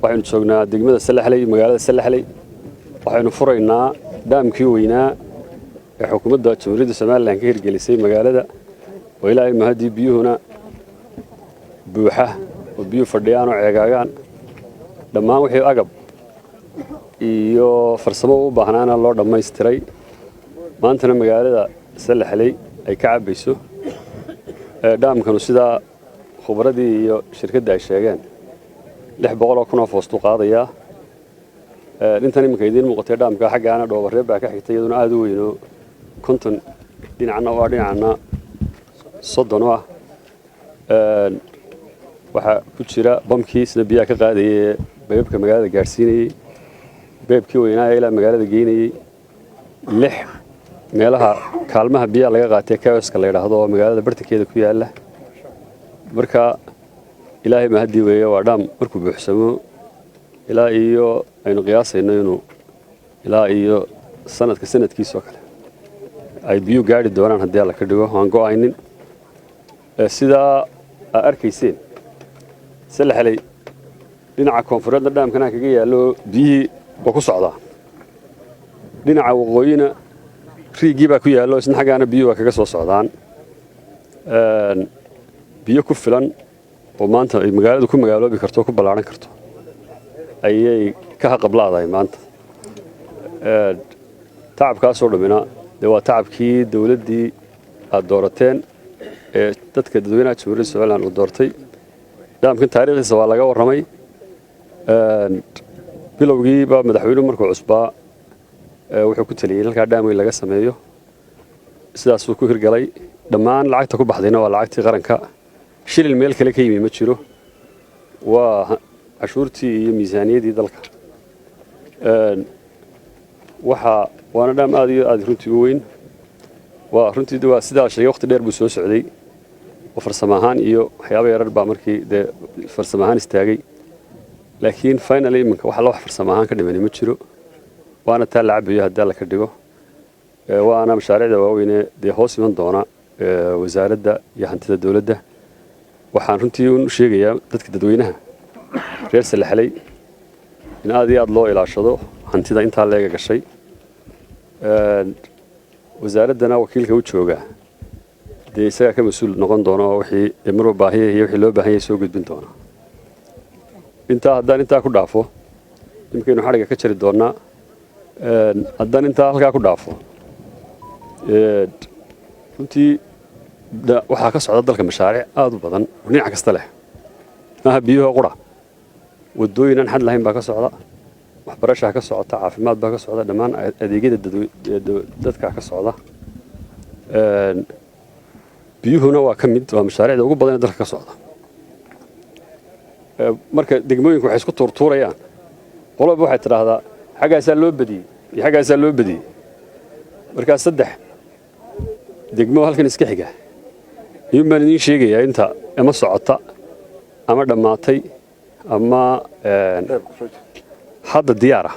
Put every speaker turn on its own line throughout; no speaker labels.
Waxaynu joognaa degmada Salaxley, magaalada Salaxley. Waxaynu furaynaa dhaamkii weynaa ee xukuumadda Jamhuuriyadda Somalilan ka hirgelisay magaalada, oo Ilaahay mahaddii biyuhuna buuxa oo biyuhu fadhiyaan oo ceegaagaan. Dhammaan wixii agab iyo farsamo u baahnaana loo dhammaystiray. Maantana magaalada Salaxley ay ka cabbayso. Dhaamkanu, sidaa khubradii iyo shirkadda ay sheegeen, 600,000 oo foostuu qaadayaa. Intan iminka idiin muuqatay dhaamka, xaggaana dhoobareeb baa ka xigtay, iyaduna aada u weynoo 50 dhinacna u ah, dhinacna 30 u ah. Waxaa ku jira bamkii isna biyaha ka qaadayay ee beebabka magaalada gaadhsiinayey, beebkii weynaa ee ilaa magaalada geynayey, lix meelaha kaalmaha biyaha laga qaatay, kioska la yidhaahdo, oo magaalada bartankeeda ku yaalla. Marka Ilaahay mahaddii weeye. Waa dhaam markuu buuxsamo ilaa iyo aynu qiyaasayno inuu ilaa iyo sanadka sanadkiisoo kale ay biyuu gaadhi doonaan, haddii Alla ka dhigo, aan go'aynin. Sidaa aa arkayseen, Salaxley dhinaca koonfureedna dhaamkanaa kaga yaallo, biyihii waa ku socdaa. Dhinaca waqooyina riiggii baa ku yaallo, isna xaggaana biyuhu waa kaga soo socdaan. Biyo ku filan oo maanta ay magaaladu ku magaaloobi karto o ku ballaaran karto ayay ka haqablaadahay maanta. Tacabkaasoo dhammina dee waa tacabkii dawladdii aad doorateen ee dadka dadweynaha Jamhuuriyadda Somalilan uu doortay. Dhaamkan taariikhdiisa waa laga warramay. Bilowgiiba madaxweynuhu markuu cusbaa wuxuu ku taliyey in halkaa dhaam weyn laga sameeyo. Sidaasuu ku hirgalay. Dhammaan lacagta ku baxdayna waa lacagtii qaranka, shilin meel kale ka yimi ma jiro, waa cashuurtii iyo miisaaniyaddii dalka. Waxaa waana dhaam aad iyo aad runtii u weyn. Waa runtii, waa sidaa sheegay, waqti dheer buu soo socday oo farsamo ahaan iyo waxyaaba yarar baa markii dee farsamo ahaan istaagay, laakiin finally iminka wax alla wax farsamo ahaan ka dhimani ma jiro, waana taa la cabayo haddii Alla ka dhigo. Waana mashaariicda waaweynee dee hoos iman doona wasaaradda iyo hantida dowladda. Waxaan runtii u sheegayaa dadka dadweynaha reer Salaxley in aad iyo aad loo ilaashado hantida intaa leega gashay. Wasaaraddana wakiilka u jooga dee isagaa ka mas-uul noqon doona oo wixii dee marba baahiya iyo wixii loo baahan yahay soo gudbin doona. Intaa haddaan intaa ku dhaafo, iminkaynu xadhigga ka jari doonnaa. Haddaan intaa halkaa ku dhaafo, runtii waxaa ka socda dalka mashaariic aad u badan oo dhinac kasta leh. Maaha biyuha qura, waddooyin aan xad lahayn baa ka socda, waxbarashaa ka socota, caafimaad baa ka socda, dhammaan adeegyada dadka ka socda. Biyuhuna waa ka mid, waa mashaariicda ugu badan ee dalka ka socda. Marka degmooyinku waxay isku tuurtuurayaan, qoloba waxay tidhaahdaa xaggaasaa loo badiyey iyo xaggaasaa loo badiyey. Markaa saddex degmo halkan iska xiga iyuun baan idiin sheegayaa inta ama socota ama dhammaatay ama hadda diyaar ah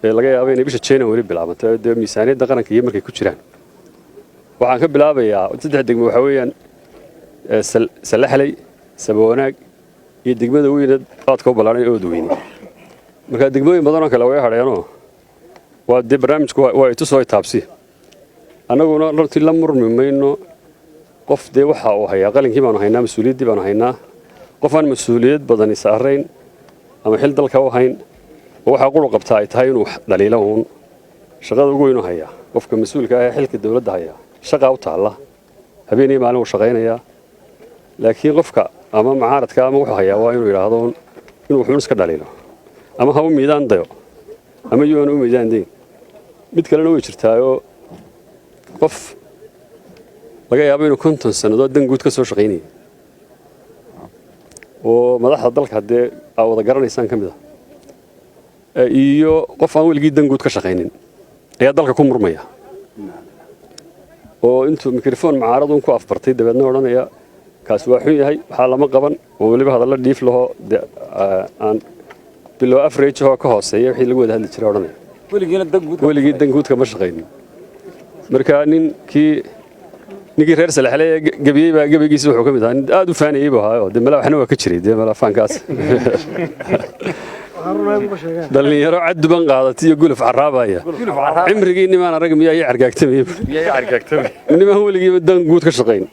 ee laga yaabo inay bisha January bilaabanto dee miisaaniyadda qaranka iyo markay ku jiraan. Waxaan ka bilaabayaa saddex degmo, waxaa weeyaan Salaxley, Sabawanaag iyo degmada weyne aadka u ballaaran ee Oodweyne. Markaa degmooyin badan oo kale way hadheenoo waa dee barnaamijku waa itusoo taabsi. Annaguna runtii la murmi mayno qof dee waxa uu hayaa. Qalinkii baanu haynaa, mas-uuliyaddii baanu haynaa. Qof aan mas-uuliyad badani saarayn ama xil dalka u hayn oo waxaa quru qabtaa ay tahay inuu dhaliilo uun, shaqada ugu weynu hayaa. Qofka mas-uulka ah ee xilka dowladda hayaa shaqaa u taalla, habeen iyo maalin uu shaqaynayaa. Laakiin qofka ama mucaaradka ama wuxuu hayaa waa inuu yidhaahdo inuu wuxuun iska dhaliilo, ama ha u miidaan dayo ama yuan u miidaan dayn. Mid kalena way jirtaayoo qof laga yaabo inuu 50 sannadood dan guud ka soo shaqaynayay oo madaxda dalka haddee aa wada garanaysaan ka mid ah iyo qof aan weligii dan guud ka shaqaynin ayaa dalka ku murmaya oo intuu mikrofon mucaaradun ku afbartay dabeedna odhanaya kaasi waa xun yahay, waxaa lama qaban, oo weliba hadallo dhiif lahoo dee aan below average oo ka hooseeya wixii lagu wada hadli jiray odhanaya, weligii dan guud kama shaqaynin. Marka ninkii Ninkii reer Salaxle ee gebiyey baa gebigiisa wuxuu ka mid ahaa nin aad u faanayey buu ahaayo. Dee malaa waxna waa ka jiray, dee malaa faankaas. Dhallinyaro cadduban qaadatay iyo guluf carraabaya, cimrigii nimaan arag miyaa ii cargaagtamaya? Nimaan weligiiba dan guud ka shaqayn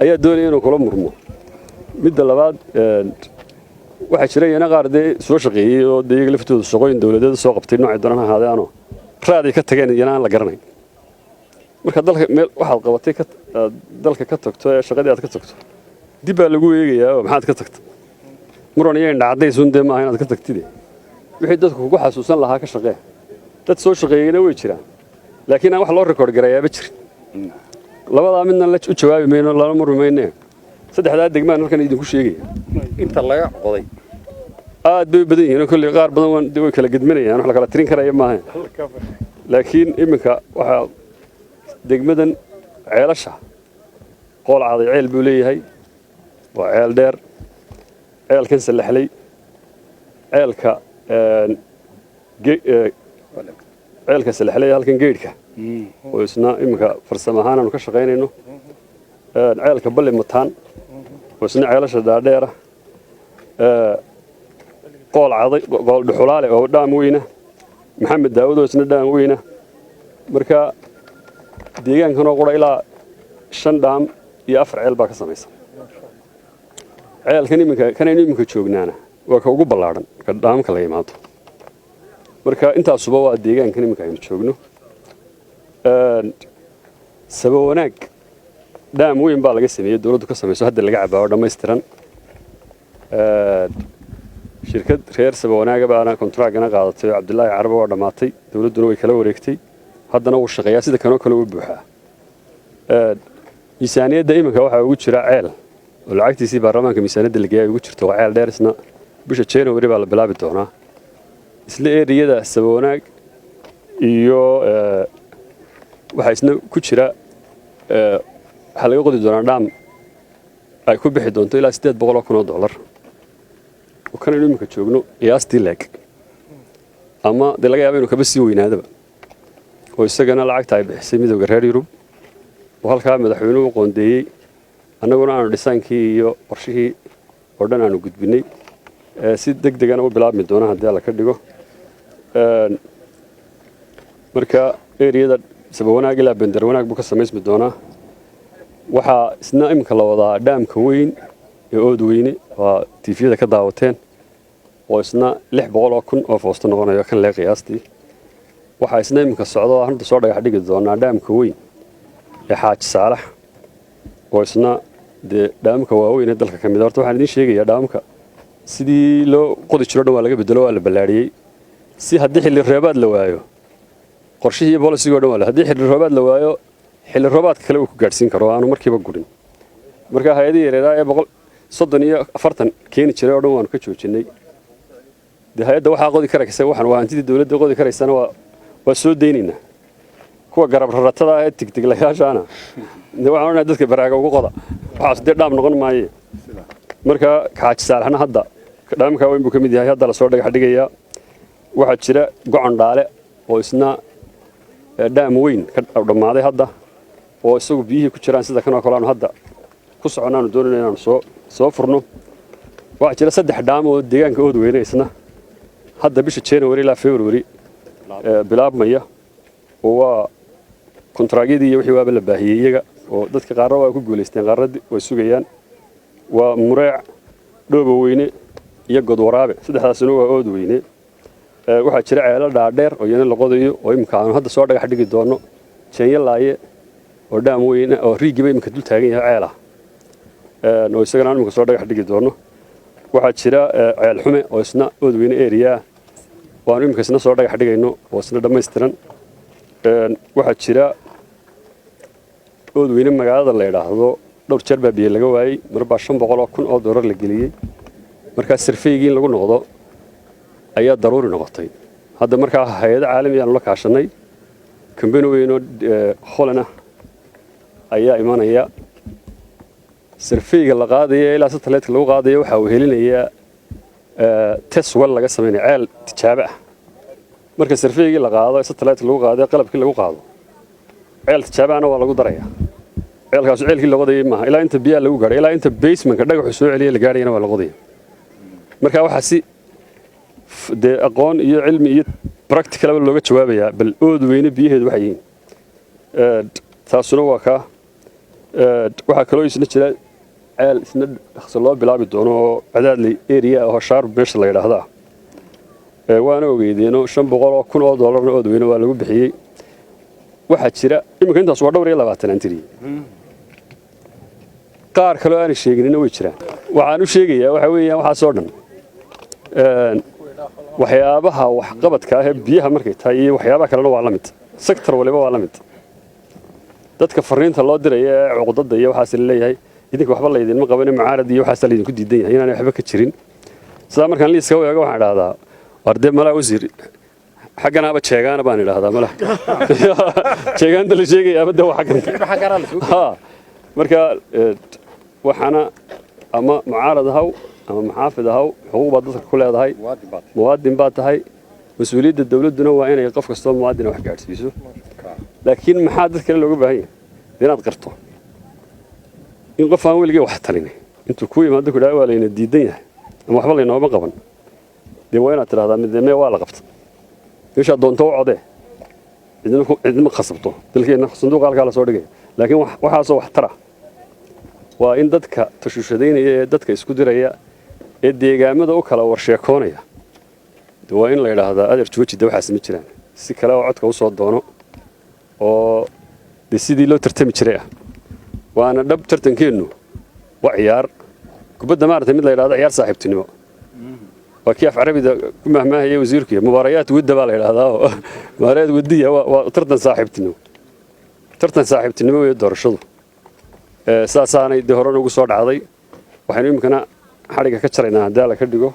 ayaa doonaya inuu kula murmo. Midda labaad, waxaa jira iyana qaar dee soo shaqeeyey oo dee iyaga laftooda shaqooyin dowladeed soo qabtay, noocay doonaan ha ahaadeanoo raaday ka tageen iyana aan la garanayn. Marka dalka meel waxaad qabatay aad dalka ka tagto ee shaqadii aad ka tagto, dib baa lagu eegayaa oo maxaad ka tagta. Muran iyo indhacadaysun dee maaha inaad ka tagtide, wixii dadku kugu xasuusan lahaa ka shaqee. Dad soo shaqeeyeyna way jiraan, laakiin aan wax loo record garayaaba jirin. Labadaa midna la u jawaabi mayno, lala murmi mayne. Saddexdaa degmaan halkan idinku sheegaya
inta laga qoday
aad bay u badan yihiin oo kolley qaar badan waan dee way kala gedmanayaan, wax la kala tirin karaya maaha. Laakiin iminka waxaa degmadan ceelasha Qoolcaday ceel buu leeyahay, waa ceel dheer. Ceelkan Sallaxley, ceelka ceelka Sallaxley, halkan geedhka oo isna iminka farsamo ahaan aanu ka shaqaynayno, ceelka Balli Mataan oo isna ceelasha dhaadheera, Qool Caday, Qool Dhuxulaale oo dhaam weyna, Maxamed Daawud oo isna dhaam weyna. Marka deegaankan oo qura ilaa shan dhaam iyo afar ceel baa ka samaysan. Ceelkan iminka kanaynu iminka joognaana waa ka ugu ballaadhan ka dhaamka la yimaado. Marka intaasuba waa deegaankan iminka aynu joogno. Saba Wanaag dhaam weyn baa laga sameeyey, dowladdu ka samayso, hadda laga cabaa oo dhammaystiran. Shirkad reer Saba Wanaaga baana kontraagana qaadatay oo Cabdilaahi Carabe waa dhammaatay, dowladduna way kala wareegtay, haddana wuu shaqeeyaa, sida kanoo kale uu buuxaa. Miisaaniyadda iminka waxaa ugu jira ceel oo lacagtiisii baarlamaanka miisaaniyadda la geeyay ugu jirto, waa ceel dheer, isna bisha January baa la bilaabi doonaa. Isla eriyada Saba Wanaag iyo waxaa isna ku jira, waxaa laga qodi doonaa dhaam ay ku bixi doonto ilaa $800,000 oo kanaynu iminka joogno qiyaastii leeg, ama dee laga yaaba inuu kaba sii weynaadaba, oo isagana lacagta ay bixisay Midowda Reer Yurub oo halkaa madaxweynuhu u qoondeeyey, annaguna aanu dhisaankii iyo qorshihii oo dhan aanu gudbinay, si deg degana u bilaabmi doona haddii Alla ka dhigo. Marka eriyada Saba Wanaag ilaa Bender Wanaag buu ka samaysmi doonaa. Waxaa isna iminka la wadaa dhaamka weyn ee Oodweyne, waa tiifiyada ka daawateen, oo isna 600,000 oo foosto noqonayo kan lee qiyaastii. Waxaa isna iminka socdo oo hadda soo dhagax dhigi doonaa dhaamka weyn ee Xaaji Saalax, oo isna dee dhaamka waaweyn ee dalka ka mid a. Horta waxaan idiin sheegayaa, dhaamka sidii loo qodi jiro dhan waa laga bedelo, waa la ballaadhiyey, si haddii xilli roobaad la waayo, qorshihii iyo policy-gii o dhan waa haddii xilli roobaad la waayo, xilli roobaadka kale uu ku gaadhsiin karo oo aanu markiiba gurin. Marka hay-adihii yareeraa ee 130 iyo 40 keeni jiray oo dhan waanu ka joojinay. Dee hay-adda waxaa qodi karaysa, waxaan waa hantidii dowladda, qodi karaysana waa soo daynaynaa. Kuwa garab raratada ah ee tigtiglayaashaana dee waxaan odhanaya dadka baraaga ugu qoda, waxaas dee dhaam noqon maaye. Marka Xaaji Saalaxna hadda dhaamka weyn buu ka mid yahay, hadda lasoo dhagax dhigayaa. Waxaa jira Gocon Dhaale oo isna dhaam weyn ka dhammaaday hadda, oo isagu biyihii ku jiraan, sida kanoo kale aanu hadda ku soconnaanu doonayno inaanu soo furno. Waxaa jira saddex dhaam oo deegaanka Oodweyne isna hadda bisha January ilaa February bilaabmaya, oo waa kontraagyadii iyo wixii waaba la baahiyey iyaga, oo dadka qaarna waa ku guulaysteen, qaarna way sugayaan. Waa Mureec, Dhooba Weyne iyo Godwaraabe, saddexdaasina waa Oodweyne. Waxaa jira ceelo dhaadheer oo iyana la qodayo oo iminka aanu hadda soo dhagax dhigi doono, Jeenyo Laaye oo dhaam weyne oo riigiba iminka dul taagan yahay, ceel ah oo isagana aanu iminka soo dhagax dhigi doono. Waxaa jira Ceel Xume oo isna Oodweyne area ah oo aanu iminka isna soo dhagax dhigayno oo isna dhammaystiran. Waxaa jira Oodweyne magaalada la yidhaahdo dhowr jeer baa biyo laga waayey, mar baa $500,000 la geliyey. Markaa survey-gii in lagu noqdo ayaa daruuri noqotay hadda. Markaa hay-ado caalami aanu la kaashanay, kambani weyn oo Holan ah ayaa imanaya. Survey-ga la qaadaya ilaa satellite-ka lagu qaadaya waxa uu helinayaa test well laga samaynaya, ceel tijaabo ah. Marka survey-gii la qaado, satellite lagu qaado, qalabkii lagu qaado, ceel tijaabahana waa lagu darayaa. Ceelkaasu ceelkii la qodayay maaha. Ilaa inta biyaha lagu gaadhay, ilaa inta basementka dhagaxu soo celiyay la gaadhayana waa la qodaya. Marka waxaa si dee aqoon iyo cilmi iyo practicalaba looga jawaabayaa bal Oodweyne biyaheedu waxay yihiin. Taasuna waa kaa. Waxaa kaloo isna jira ceel isna dhaqso loo bilaabi doono oo Cadaadley area oo Shaarub meesha la yidhaahdaa. Waana ogeydeenoo $500,000 oo doolarna Oodweyne waa lagu bixiyey. Waxaa jira iminka intaas waa dhowr iyo labaatan aan tiriyey, qaar kaloo aanay sheeginina way jiraan. Waxaan u sheegayaa waxa weeyaan waxaasoo dhan waxyaabaha waxqabadka ah ee biyaha markay tahay iyo waxyaabaha kalena waa la mid, sector waliba waa la mid. Dadka fariinta loo diraya ee cuqdada iyo waxaas la leeyahay, idinka waxba laydinma qabanin, mucaarad iyo waxaas laydinku diidan yahay, inaanay waxba ka jirin. Sidaa markaan liiska u eego waxaan idhahdaa, war dee malaa wasiir xagganaaba jeegaana baan idhahdaa, malaa jeegaanta la sheegayaaba de waa xaggan. Ha, marka waxaana ama mucaarad ahaw ama muxaafid ahaw, xuquuq baad dadka ku leedahay, muwaadin baad tahay. Mas-uuliyadda dawladduna waa inay qof kastoo muwaadina wax gaadhsiiso. Laakiin maxaa dad kale looga baahan yahay? Dee inaad qirto in qof aan weligii wax talin intuu ku yimaado ku dhaha waa layna diidan yahay ama waxba laynooma qaban, dee waa inaad tidhahdaa midnimee waa la qabta. Meeshaad doonto u codee, cidnima khasabto. Dalkeenna sanduuqa halkaa la soo dhigaya. Laakiin waxaasoo wax tara waa in dadka tashuushadaynaya ee dadka isku diraya ee deegaamada u kala warsheekoonaya de waa in la yidhaahdaa, adeer jooji, de waxaas ma jiraan. Si kale oo codka usoo doono oo de sidii loo tartami jiray ah. Waana dhab, tartankeennu waa ciyaar kubadda maaragtay, mid la yidhahdo ciyaar saaxiibtinimo. Waa kii af carabida ku mahmaahaya wasiirku, mubaarayaat wadda baa la yidhahdaa, mubaarayaat wadiya, waa tartan saaxiibtinimo. Tartan saaxiibtinimo weeye doorashadu. Saasaanay dee horena ugu soo dhacday. Waxaynu iminkana xadhigga ka jaraynaa, haddii Alla ka dhigo,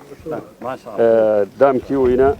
daamkii weynaa.